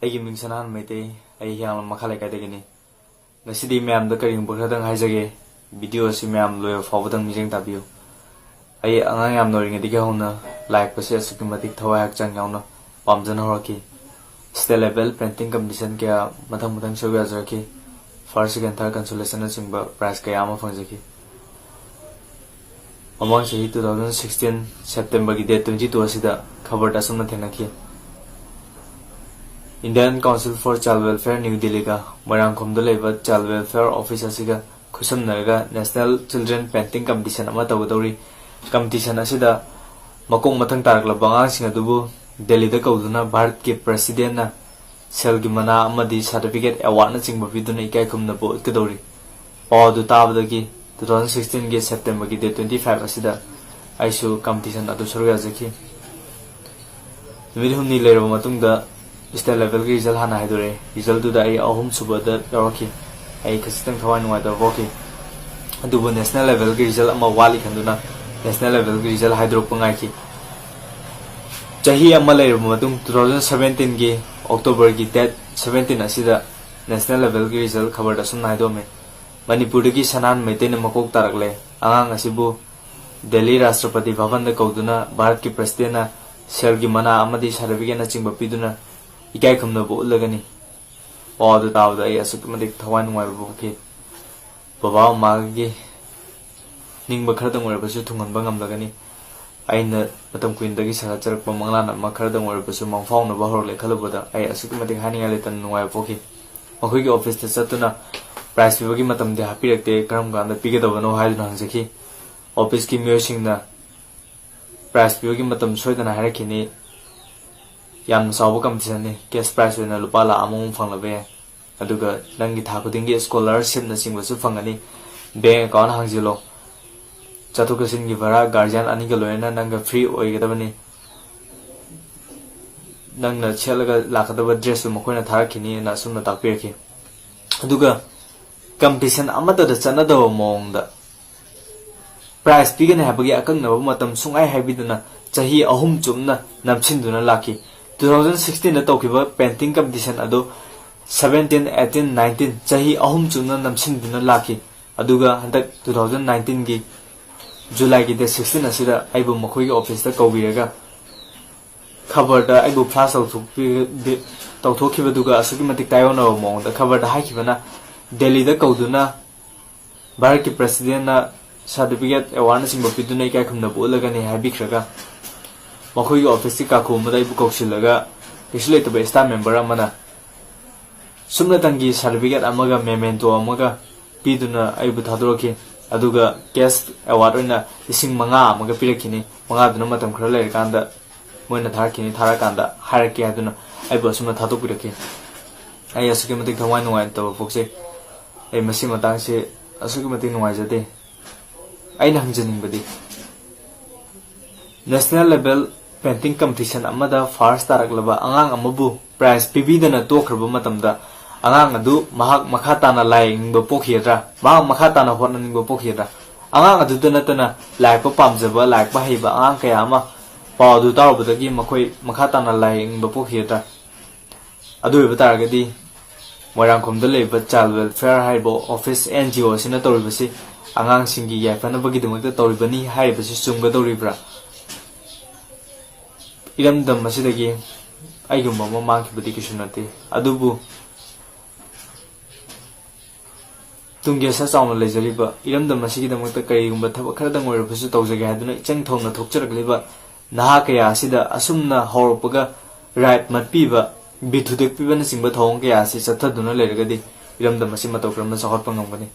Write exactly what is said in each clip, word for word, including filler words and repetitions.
ꯑꯩꯒꯤ ꯃꯤꯡ ꯁꯅꯥꯍꯟ ꯃꯩꯇꯩ꯫ ꯑꯩ ꯍꯤꯌꯥꯡꯂꯝ ꯃꯈꯥ ꯂꯩꯀꯥꯏꯗꯒꯤꯅꯤ꯫ ꯉꯁꯤꯗꯤ ꯃꯌꯥꯝꯗ ꯀꯔꯤꯒꯨꯝꯕ ꯈꯔꯗꯪ ꯍꯥꯏꯖꯒꯦ꯫ ꯚꯤꯗꯤꯑꯣ ꯑꯁꯤ ꯃꯌꯥꯝ ꯂꯣꯏꯕ ꯐꯥꯎꯕꯗꯪ ꯃꯤꯠꯌꯦꯡ ꯇꯥꯕꯤꯌꯨ꯫ ꯑꯩ ꯑꯉꯥꯡ ꯌꯥꯝꯅ ꯑꯣꯏꯔꯤꯉꯩꯗꯒꯤ ꯍꯧꯅ ꯂꯥꯏ ꯌꯦꯛꯄꯁꯤ ꯑꯁꯨꯛꯀꯤ ꯃꯇꯤꯛ ꯊꯋꯥꯏ ꯍꯛꯆꯥꯡ ꯌꯥꯎꯅ ꯄꯥꯝꯖꯅ ꯍꯧꯔꯛꯈꯤ꯫ State level painting competition ꯀꯌꯥ ꯃꯊꯪ ꯃꯊꯪ ꯁꯔꯨꯛ ꯌꯥꯖꯔꯛꯈꯤ꯫ First, second, third consolation ꯅꯆꯤꯡꯕ prize ꯀꯌꯥ ꯑꯃ ꯐꯪꯖꯈꯤ꯫ ꯃꯃꯥꯡ ꯆꯍꯤ two thousand sixteen September ꯒꯤ date twenty two ꯑꯁꯤꯗ ꯈꯕꯔꯗ ꯑꯁꯨꯝꯅ ꯊꯦꯡꯅꯈꯤ: Indian Council for Child Welfare, New Delhi ꯒ ꯃꯣꯏꯔꯥꯡꯈꯣꯝꯗ ꯂꯩꯕ Child Welfare Office ꯑꯁꯤꯒ ꯈꯨꯠꯁꯝꯅꯔꯒ National Children Painting Competition ꯑꯃ ꯇꯧꯒꯗꯧꯔꯤ꯫ Competition ꯑꯁꯤꯗ ꯃꯀꯣꯛ ꯃꯊꯪ ꯇꯥꯔꯛꯂꯕ ꯑꯉꯥꯡꯁꯤꯡ ꯑꯗꯨꯕꯨ ꯗꯦꯜꯂꯤꯗ ꯀꯧꯗꯨꯅ ꯚꯥꯔꯠꯀꯤ President ꯅ ꯁꯦꯜꯒꯤ ꯃꯅꯥ ꯑꯃꯗꯤ certificate, award ꯅꯆꯤꯡꯕ ꯄꯤꯗꯨꯅ ꯏꯀꯥꯏ ꯈꯨꯝꯅꯕ ꯎꯠꯀꯗꯧꯔꯤ꯫ ꯄꯥꯎ ꯑꯗꯨ ꯇꯥꯕꯗꯒꯤ two thousand sixteen ꯒꯤ September ꯒꯤ date twenty five ꯑꯁꯤꯗ ꯑꯩꯁꯨ competition ꯑꯗꯨ ꯁꯔꯨꯛ ꯌꯥꯖꯈꯤ꯫ ꯅꯨꯃꯤꯠ ꯍꯨꯝꯅꯤ ꯂꯩꯔꯕ ꯃꯇꯨꯡꯗ state level ꯒꯤ result ꯍꯥꯟꯅ ꯍꯥꯏꯗꯣꯔꯛꯑꯦ꯫ Result ꯇꯨꯗ ꯑꯩ ꯑꯍꯨꯝ ꯁꯨꯕꯗ ꯌꯥꯎꯔꯛꯈꯤ꯫ ꯑꯩ ꯈꯖꯤꯛꯇꯪ ꯊꯋꯥꯏ ꯅꯨꯡꯉꯥꯏꯇꯕ ꯐꯥꯎꯈꯤ꯫ ꯑꯗꯨꯕꯨ national level ꯒꯤ result ꯑꯃ ꯋꯥꯠꯂꯤ ꯈꯟꯗꯨꯅ national level ꯒꯤ result ꯍꯥꯏꯗꯣꯔꯛꯄ ꯉꯥꯏꯈꯤ꯫ ꯆꯍꯤ ꯑꯃ ꯂꯩꯔꯕ ꯃꯇꯨꯡ two thousand seventeen ꯒꯤ October ꯒꯤ date seventeen ꯑꯁꯤꯗ national level ꯒꯤ result ꯈꯕꯔꯗ ꯑꯁꯨꯝꯅ ꯍꯥꯏꯗꯣꯛꯑꯝꯃꯤ: ꯃꯅꯤꯄꯨꯔꯗꯒꯤ ꯁꯅꯥꯍꯟ ꯃꯩꯇꯩꯅ ꯃꯀꯣꯛ ꯇꯥꯔꯛꯂꯦ꯫ ꯑꯉꯥꯡ ꯑꯁꯤꯕꯨ ꯗꯦꯜꯂꯤ ꯔꯥꯁꯇ꯭ꯔꯄꯇꯤ ꯚꯕꯟꯗ ꯀꯧꯗꯨꯅ ꯚꯥꯔꯠꯀꯤ President ꯅ ꯁꯦꯜꯒꯤ ꯃꯅꯥ ꯑꯃꯗꯤ certificate ꯅꯆꯤꯡꯕ ꯄꯤꯗꯨꯅ ꯏꯀꯥꯏ ꯈꯨꯝꯅꯕ ꯎꯠꯂꯒꯅꯤ꯫ ꯄꯥꯎ ꯑꯗꯨ ꯇꯥꯕꯗ ꯑꯩ ꯑꯁꯨꯛꯀꯤ ꯃꯇꯤꯛ ꯊꯋꯥꯏ ꯅꯨꯡꯉꯥꯏꯕ ꯄꯣꯛꯈꯤ꯫ ꯕꯕꯥ ꯃꯃꯥꯒꯤ ꯅꯤꯡꯕ ꯈꯔꯗꯪ ꯑꯣꯏꯔꯕꯁꯨ ꯊꯨꯡꯍꯟꯕ ꯉꯝꯂꯒꯅꯤ꯫ ꯑꯩꯅ ꯃꯇꯝ ꯀꯨꯏꯅꯗꯒꯤ ꯁꯥꯒꯠꯆꯔꯛꯄ ꯃꯪꯂꯥꯟ ꯑꯃ ꯈꯔꯗꯪ ꯑꯣꯏꯔꯕꯁꯨ ꯃꯪꯐꯥꯎꯅꯕ ꯍꯧꯔꯛꯂꯦ ꯈꯜꯂꯨꯕꯗ ꯑꯩ ꯑꯁꯨꯛꯀꯤ ꯃꯇꯤꯛ ꯍꯥꯏꯅꯤꯡꯉꯥꯏ ꯂꯩꯇꯅ ꯅꯨꯡꯉꯥꯏꯕ ꯄꯣꯛꯈꯤ꯫ ꯃꯈꯣꯏꯒꯤ office ꯇ ꯆꯠꯇꯨꯅ prize ꯄꯤꯕꯒꯤ ꯃꯇꯝꯗꯤ ꯍꯥꯞꯄꯤꯔꯛꯇꯦ, ꯀꯔꯝ ꯀꯥꯟꯗ ꯄꯤꯒꯗꯕꯅꯣ ꯍꯥꯏꯗꯨꯅ ꯍꯪꯖꯈꯤ꯫ Office ꯀꯤ ꯃꯤꯑꯣꯏꯁꯤꯡꯅ prize ꯄꯤꯕꯒꯤ ꯃꯇꯝ ꯁꯣꯏꯗꯅ ꯍꯥꯏꯔꯛꯈꯤꯅꯤ꯫ ꯌꯥꯝꯅ ꯆꯥꯎꯕ competition ꯅꯤ꯫ Cash prize ꯑꯣꯏꯅ ꯂꯨꯄꯥ ꯂꯥꯈ ꯑꯃꯃꯨꯛ ꯐꯪꯂꯕ ꯌꯥꯏ꯫ ꯑꯗꯨꯒ ꯅꯪꯒꯤ ꯊꯥ ꯈꯨꯗꯤꯡꯒꯤ scholarship ꯅꯆꯤꯡꯕꯁꯨ ꯐꯪꯒꯅꯤ꯫ Bank account ꯍꯥꯡꯖꯤꯜꯂꯣ꯫ ꯆꯠꯊꯣꯛ ꯆꯠꯁꯤꯟꯒꯤ ꯚꯔꯥ guardian ꯑꯅꯤꯒ ꯂꯣꯏꯅꯅ ꯅꯪꯒ free ꯑꯣꯏꯒꯗꯕꯅꯤ꯫ ꯅꯪꯅ ꯁꯦꯠꯂꯒ ꯂꯥꯛꯀꯗꯕ dress ꯁꯨ ꯃꯈꯣꯏꯅ ꯊꯥꯔꯛꯈꯤꯅꯤꯅ ꯑꯁꯨꯝꯅ ꯇꯥꯛꯄꯤꯔꯛꯈꯤ꯫ ꯑꯗꯨꯒ competition ꯑꯃꯠꯇꯗ ꯆꯠꯅꯗꯕ ꯃꯑꯣꯡꯗ prize ꯄꯤꯒꯅꯤ ꯍꯥꯏꯕꯒꯤ ꯑꯀꯛꯅꯕ ꯃꯇꯝ ꯁꯨꯡꯍꯥꯏ ꯍꯥꯏꯕꯤꯗꯅ ꯆꯍꯤ ꯑꯍꯨꯝ ꯆꯨꯞꯅ ꯅꯝꯁꯤꯟꯗꯨꯅ ꯂꯥꯛꯈꯤ꯫ ꯇꯨ ꯊꯥꯎꯖꯟ ꯁꯤꯛꯁꯇꯤꯟꯗ ꯇꯧꯈꯤꯕ ꯄꯦꯟꯇꯤꯡ ꯀꯝꯄꯤꯇꯤꯁꯟ ꯑꯗꯨ ꯁꯕꯦꯟꯇꯤꯟ, ꯑꯩꯠꯇꯤꯟ, ꯅꯥꯏꯟꯇꯤꯟ, ꯆꯍꯤ ꯑꯍꯨꯝ ꯆꯨꯞꯅ ꯅꯝꯁꯤꯟꯗꯨꯅ ꯂꯥꯛꯈꯤ꯫ ꯑꯗꯨꯒ ꯍꯟꯗꯛ ꯇꯨ ꯊꯥꯎꯖꯟ ꯅꯥꯏꯟꯇꯤꯟꯒꯤ ꯖꯨꯂꯥꯏꯒꯤ ꯗꯦꯠ ꯁꯤꯛꯁꯇꯤꯟ ꯑꯁꯤꯗ ꯑꯩꯕꯨ ꯃꯈꯣꯏꯒꯤ ꯑꯣꯐꯤꯁꯇ ꯀꯧꯕꯤꯔꯒ ꯈꯕꯔꯗ ꯑꯩꯕꯨ ꯐ꯭ꯂꯥꯁ ꯇꯧꯊꯣꯛꯄꯤ-, ꯇꯧꯊꯣꯛꯈꯤꯕꯗꯨꯒ ꯑꯁꯨꯛꯀꯤ ꯃꯇꯤꯛ ꯇꯥꯏꯌꯣꯟꯅꯕ ꯃꯑꯣꯡꯗ ꯈꯕꯔꯗ ꯍꯥꯏꯈꯤꯕꯅ, ꯗꯦꯜꯂꯤꯗ ꯀꯧꯗꯨꯅ ꯚꯥꯔꯠꯀꯤ ꯄ꯭ꯔꯁꯤꯗꯦꯟꯅ ꯁꯥꯔꯇꯤꯐꯤꯀꯦꯠ, ꯑꯦꯋꯥꯔꯗꯅꯆꯤꯡꯕ ꯄꯤꯗꯨꯅ ꯏꯀꯥꯏ ꯈꯨꯝꯅꯕ ꯎꯠꯂꯒꯅꯤ ꯍꯥꯏꯕꯤꯈ꯭ꯔꯒ, ꯃꯈꯣꯏꯒꯤ ꯑꯣꯐꯤꯁꯀꯤ ꯀꯥꯈꯨ ꯑꯃꯗ ꯑꯩꯕꯨ ꯀꯧꯁꯤꯜꯂꯒ, ꯀꯩꯁꯨ ꯂꯩꯇꯕ ꯁ꯭ꯇꯥꯐ ꯃꯦꯝꯕꯔ ꯑꯃꯅ ꯁꯨꯞꯅꯇꯪꯒꯤ ꯁꯥꯔꯇꯤꯐꯤꯀꯦꯠ ꯑꯃꯒ ꯃꯦꯃꯦꯟꯇꯣ ꯑꯃꯒ ꯄꯤꯗꯨꯅ ꯑꯩꯕꯨ ꯊꯥꯗꯣꯔꯛꯈꯤ꯫ ꯑꯗꯨꯒ ꯀꯦꯁ ꯑꯦꯋꯥꯔꯗ ꯑꯣꯏꯅ ꯂꯤꯁꯤꯡ ꯃꯉꯥ ꯑꯃꯒ ꯄꯤꯔꯛꯈꯤꯅꯤ꯫ ꯃꯉꯥꯗꯨꯅ ꯃꯇꯝ ꯈꯔ ꯂꯩꯔꯀꯥꯟꯗ ꯃꯣꯏꯅ ꯊꯥꯔꯛꯈꯤꯅꯤ, ꯊꯥꯔꯀꯥꯟꯗ ꯍꯥꯏꯔꯛꯀꯦ ꯍꯥꯏꯗꯨꯅ ꯑꯩꯕꯨ ꯑꯁꯨꯝꯅ ꯊꯥꯗꯣꯛꯄꯤꯔꯛꯈꯤ꯫ ꯑꯩ ꯑꯁꯨꯛꯀꯤ ꯃꯇꯤꯛ ꯊꯋꯥꯏ ꯅꯨꯡꯉꯥꯏꯇꯕ ꯄꯣꯛꯆꯩ꯫ ꯑꯩ ꯃꯁꯤ ꯃꯇꯥꯡꯁꯤ ꯑꯁꯨꯛꯀꯤ ꯃꯇꯤꯛ ꯅꯨꯡꯉꯥꯏꯖꯗꯦ꯫ ꯑꯩꯅ ꯍꯪꯖꯅꯤꯡꯕꯗꯤ, ꯅꯦꯁꯅꯦꯜ ꯂꯦꯚꯦꯜ ꯄꯦꯟꯇꯤꯡ ꯀꯝꯄꯤꯇꯤꯁꯟ ꯑꯃꯗ ꯐꯥꯔꯁ ꯇꯥꯔꯛꯂꯕ ꯑꯉꯥꯡ ꯑꯃꯕꯨ ꯄ꯭ꯔꯥꯏꯖ ꯄꯤꯕꯤꯗꯅ ꯇꯣꯛꯈ꯭ꯔꯕ ꯃꯇꯝꯗ, ꯑꯉꯥꯡ ꯑꯗꯨ ꯃꯍꯥꯛ ꯃꯈꯥ ꯇꯥꯅ ꯂꯥꯏ ꯌꯦꯛꯅꯤꯡꯕ ꯄꯣꯛꯈꯤꯒꯗ꯭ꯔꯥ? ꯃꯍꯥꯛ ꯃꯈꯥ ꯇꯥꯅ ꯍꯣꯠꯅꯅꯤꯡꯕ ꯄꯣꯛꯈꯤꯒꯗ꯭ꯔꯥ? ꯑꯉꯥꯡ ꯑꯗꯨꯗ ꯅꯠꯇꯅ ꯂꯥꯏ ꯌꯦꯛꯄ ꯄꯥꯝꯖꯕ, ꯂꯥꯏ ꯌꯦꯛꯄ ꯍꯩꯕ ꯑꯉꯥꯡ ꯀꯌꯥ ꯑꯃ ꯄꯥꯎ ꯑꯗꯨ ꯇꯥꯔꯨꯕꯗꯒꯤ ꯃꯈꯣꯏ ꯃꯈꯥ ꯇꯥꯅ ꯂꯥꯏ ꯌꯦꯛꯅꯤꯡꯕ ꯄꯣꯛꯈꯤꯒꯗ꯭ꯔꯥ? ꯑꯗꯨ ꯑꯣꯏꯕ ꯇꯥꯔꯒꯗꯤ, ꯃꯣꯏꯔꯥꯡꯈꯣꯝꯗ ꯂꯩꯔꯤꯕ ꯆꯥꯏꯜ ꯋꯦꯜꯐꯤꯌꯔ ꯍꯥꯏꯔꯤꯕ ꯑꯣꯐꯤꯁ, ꯑꯦꯟ ꯖꯤ ꯑꯣ, ꯑꯁꯤꯅ ꯇꯧꯔꯤꯕꯁꯤ ꯑꯉꯥꯡꯁꯤꯡꯒꯤ ꯌꯥꯏꯐꯅꯕꯒꯤꯗꯃꯛꯇ ꯇꯧꯔꯤꯕꯅꯤ ꯍꯥꯏꯔꯤꯕꯁꯤ ꯆꯨꯝꯒꯗꯧꯔꯤꯕ꯭ꯔꯥ? ꯏꯔꯝꯗꯝ ꯑꯁꯤꯗꯒꯤ ꯑꯩꯒꯨꯝꯕ ꯑꯃ ꯃꯥꯡꯈꯤꯕꯗꯤ ꯀꯩꯁꯨ ꯅꯠꯇꯦ, ꯑꯗꯨꯕꯨ ꯇꯨꯡꯒꯤ ꯑꯁꯥ ꯆꯥꯎꯅ ꯂꯩꯖꯔꯤꯕ ꯏꯔꯝꯗꯝ ꯑꯁꯤꯒꯤꯗꯃꯛꯇ ꯀꯔꯤꯒꯨꯝꯕ ꯊꯕꯛ ꯈꯔꯗꯪ ꯑꯣꯏꯔꯕꯁꯨ ꯇꯧꯖꯒꯦ ꯍꯥꯏꯗꯨꯅ ꯏꯆꯪ ꯊꯧꯅ ꯊꯣꯛꯆꯔꯛꯂꯤꯕ ꯅꯍꯥ ꯀꯌꯥ ꯑꯁꯤꯗ ꯑꯁꯨꯝꯅ ꯍꯧꯔꯛꯄꯒ ꯔꯥꯏꯠ ꯃꯠꯄꯤꯕ, ꯕꯤꯠ ꯊꯨꯗꯦꯛꯄꯤꯕꯅꯆꯤꯡꯕ ꯊꯧꯑꯣꯡ ꯀꯌꯥ ꯑꯁꯤ ꯆꯠꯊꯗꯨꯅ ꯂꯩꯔꯒꯗꯤ ꯏꯔꯝꯗꯝ ꯑꯁꯤ ꯃꯇꯧ ꯀꯔꯝꯅ ꯆꯥꯎꯈꯠꯄ ꯉꯝꯒꯅꯤ?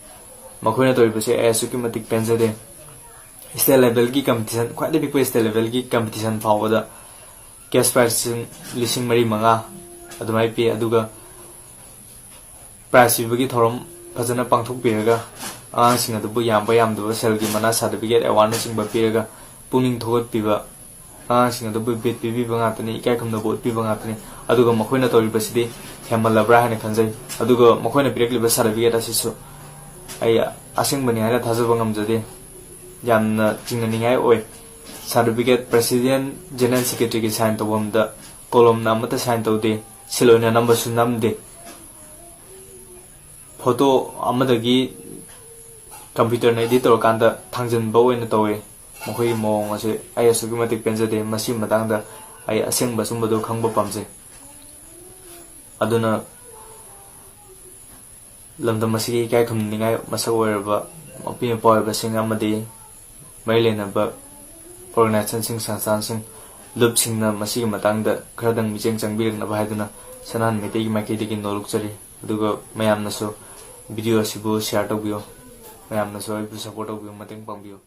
ꯃꯈꯣꯏꯅ ꯇꯧꯔꯤꯕꯁꯦ ꯑꯩ ꯑꯁꯨꯛꯀꯤ ꯃꯇꯤꯛ ꯄꯦꯟꯖꯗꯦ꯫ ꯁ꯭ꯇꯦꯠ ꯂꯦꯚꯦꯜꯒꯤ ꯀꯝꯄꯤꯇꯤꯁꯟ, ꯈ꯭ꯋꯥꯏꯗꯒꯤ ꯄꯤꯛꯄ ꯁ꯭ꯇꯦꯠ ꯂꯦꯚꯦꯜꯒꯤ ꯀꯝꯄꯤꯇꯤꯁꯟ ꯐꯥꯎꯕꯗ ꯀꯦꯁ ꯄ꯭ꯔꯥꯏꯖ ꯂꯤꯁꯤꯡ ꯃꯔꯤ ꯃꯉꯥ ꯑꯗꯨꯃꯥꯏꯅ ꯄꯤ꯫ ꯑꯗꯨꯒ ꯄ꯭ꯔꯥꯏꯖ ꯄꯤꯕꯒꯤ ꯊꯧꯔꯝ ꯐꯖꯅ ꯄꯥꯡꯊꯣꯛꯄꯤꯔꯒ, ꯑꯉꯥꯡꯁꯤꯡ ꯑꯗꯨꯕꯨ ꯌꯥꯝꯕ ꯌꯥꯝꯗꯕ ꯁꯦꯜꯒꯤ ꯃꯅꯥ, ꯁꯥꯔꯇꯤꯐꯤꯀꯦꯠ, ꯑꯦꯋꯥꯔꯗꯅꯆꯤꯡꯕ ꯄꯤꯔꯒ ꯄꯨꯛꯅꯤꯡ ꯊꯧꯒꯠꯄꯤꯕ, ꯑꯉꯥꯡꯁꯤꯡ ꯑꯗꯨꯕꯨ ꯕꯤꯠ ꯄꯤꯕꯤꯕ ꯉꯥꯛꯇꯅꯤ, ꯏꯀꯥꯏ ꯈꯨꯝꯅꯕ ꯎꯠꯄꯤꯕ ꯉꯥꯛꯇꯅꯤ꯫ ꯑꯗꯨꯒ ꯃꯈꯣꯏꯅ ꯇꯧꯔꯤꯕꯁꯤꯗꯤ ꯍꯦꯟꯃꯜꯂꯕ꯭ꯔꯥ ꯍꯥꯏꯅ ꯈꯟꯖꯩ꯫ ꯑꯗꯨꯒ ꯃꯈꯣꯏꯅ ꯄꯤꯔꯛꯂꯤꯕ ꯁꯥꯔꯇꯤꯐꯤꯀꯦꯠ ꯑꯁꯤꯁꯨ ꯑꯩ ꯑꯁꯦꯡꯕꯅꯤ ꯍꯥꯏꯅ ꯊꯥꯖꯕ ꯉꯝꯖꯗꯦ꯫ ꯌꯥꯝꯅ ꯆꯤꯡꯅꯅꯤꯡꯉꯥꯏ ꯑꯣꯏ꯫ ꯁꯥꯔꯇꯤꯐꯤꯀꯦꯠ ꯄ꯭ꯔꯁꯤꯗꯦꯟ, ꯖꯦꯅꯔꯦꯜ ꯁꯦꯀ꯭ꯔꯦꯇꯔꯤꯒꯤ ꯁꯥꯏꯟ ꯇꯧꯐꯝꯗ ꯀꯣꯂꯣꯝꯅ ꯑꯃꯠꯇ ꯁꯥꯏꯟ ꯇꯧꯗꯦ, ꯁꯤꯜ ꯑꯣꯏꯅ ꯅꯝꯕꯁꯨ ꯅꯝꯗꯦ꯫ ꯐꯣꯇꯣ ꯑꯃꯗꯒꯤ ꯀꯝꯄ꯭ꯌꯨꯇꯔꯅ ꯏꯗꯤꯠ ꯇꯧꯔꯀꯥꯟꯗ ꯊꯥꯡꯖꯟꯕ ꯑꯣꯏꯅ ꯇꯧꯋꯦ꯫ ꯃꯈꯣꯏꯒꯤ ꯃꯑꯣꯡ ꯑꯁꯦ ꯑꯩ ꯑꯁꯨꯛꯀꯤ ꯃꯇꯤꯛ ꯄꯦꯟꯖꯗꯦ꯫ ꯃꯁꯤꯒꯤ ꯃꯇꯥꯡꯗ ꯑꯩ ꯑꯁꯦꯡꯕ ꯑꯆꯨꯝꯕꯗꯨ ꯈꯪꯕ ꯄꯥꯝꯖꯩ꯫ ꯑꯗꯨꯅ ꯂꯝꯗꯝ ꯑꯁꯤꯒꯤ ꯏꯀꯥꯏ ꯈꯨꯝꯅꯅꯤꯡꯉꯥꯏ ꯃꯁꯛ ꯑꯣꯏꯔꯕ ꯃꯄꯤ ꯃꯄꯥ ꯑꯣꯏꯕꯁꯤꯡ ꯑꯃꯗꯤ ꯃꯔꯤ ꯂꯩꯅꯕ ꯑꯣꯔꯒꯅꯥꯏꯖꯦꯁꯟꯁꯤꯡ, ꯁꯪꯁꯊꯥꯟꯁꯤꯡ, ꯂꯨꯞꯁꯤꯡꯅ ꯃꯁꯤꯒꯤ ꯃꯇꯥꯡꯗ ꯈꯔꯗꯪ ꯃꯤꯠꯌꯦꯡ ꯆꯪꯕꯤꯔꯛꯅꯕ ꯍꯥꯏꯗꯨꯅ ꯁꯅꯥꯍꯟ ꯃꯩꯇꯩꯒꯤ ꯃꯥꯏꯀꯩꯗꯒꯤ ꯅꯣꯜꯂꯨꯛꯆꯔꯤ꯫ ꯑꯗꯨꯒ ꯃꯌꯥꯝꯅꯁꯨ ꯚꯤꯗꯤꯑꯣ ꯑꯁꯤꯕꯨ ꯁꯤꯌꯥꯔ ꯇꯧꯕꯤꯌꯨ, ꯃꯌꯥꯝꯅꯁꯨ ꯑꯩꯕꯨ ꯁꯄꯣꯔꯠ ꯇꯧꯕꯤꯌꯨ, ꯃꯇꯦꯡ ꯄꯥꯡꯕꯤꯌꯨ꯫